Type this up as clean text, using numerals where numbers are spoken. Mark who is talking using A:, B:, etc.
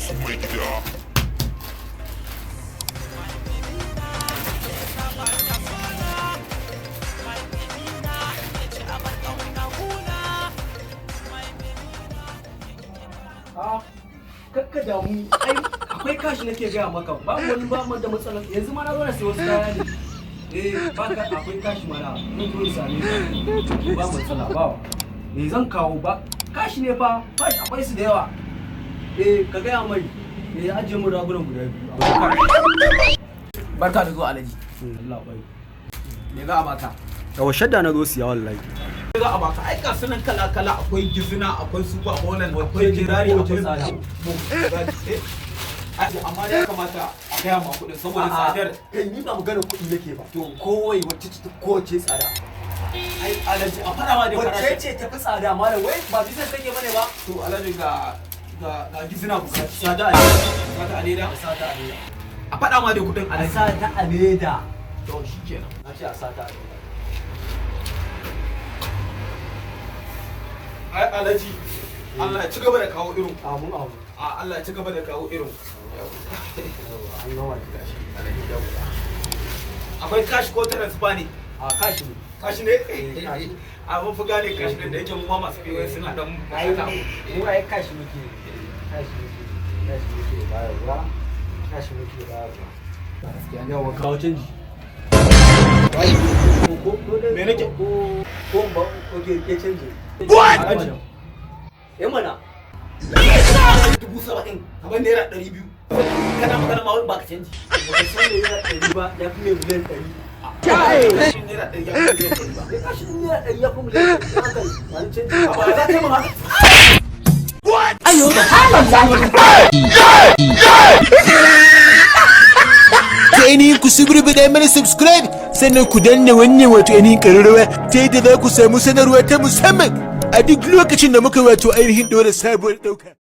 A: Yusuf Mai Gida.
B: A kakka damu, ai akwai cash nake gaya maka, ba wani, ba mu da matsala. Yanzu ma na zo na sai wasu kaya ne. Eh, ba ka, akwai cash mana, zan zo in same ka, ba matsala ba. Eh, zan kawo ba cash ne fa, cash akwai su da yawa. Eh, ka gaya mai eh ajiye mu ragunan guda biyu, akwai cash.
C: Barka da zuwa, Alhaji.
B: Allah bai.
C: Me za a baka?
B: Yawa, shadda na zo siya wallahi.
C: Me za a baka? Ai ga sunan kala kala, akwai gizina, akwai Super Holland, akwai Jirari,
B: Wacce
C: akwai
B: tsada?
C: Eh, ai, amma ya kamata a gaya ma kuɗin saboda tsadar.
B: Kai, ni ba maganar kuɗi nake ba. To kowai wacce ce kowace tsada?
C: Ai Alhaji, a fara ma da
B: Wacce
C: farashin.
B: ce tafi tsada, malam? Wai ba business kake bane ba?
C: To Alhaji, ga gizina Bugatti.
B: Tsada a leda.
C: Sata a leda.
B: Sata a leda.
C: A faɗa ma da kuɗin,
B: A
C: Alhaji.
B: sa ta a leda.
C: To shikenan.
B: Na ce a sa ta a leda.
C: Ai Alhaji, Allah ya ci gaba da kawo irin.
B: Amin, amin.
C: A Allah ya ci gaba da kawo irin.
B: Yawa, an gama da shi.
C: Akwai cash ko transfer ne?
B: A cash ne.
C: Cash ne?
B: Eh, cash.
C: A mun fi gane cash ne, da yake mu ma masu POS suna dan
B: Ai
C: bukata.
B: mu ai cash muke, cash muke, cash muke bayarwa, cash muke bayarwa. Yawa, kawo canji. Ko
C: Me nake?
B: Ko ba, okay, ke canji.
C: What?
B: Alhaji. Eh mana.
C: 70,000 kamar ₦200. Kana magana ma wani baka canji.
B: Ba ka san ₦100 ba ya fi mai 100 miliyan.
C: ₦100 ya fi 100 miliyan ba.
B: Ya kashi ₦100 ya fi 100 miliyan 100, haka ne. Ba ni canji.
C: Ba za ka yi mun haka.
D: Ayo.
E: Ta ainihin ku suburbuɗa mana subscribe, sannan ku danna wannan wato ainihin ƙararrawa, ta yadda za ku samu sanarwa ta musamman a duk lokacin da muka wato ainihin ɗora sabuwar ɗauka.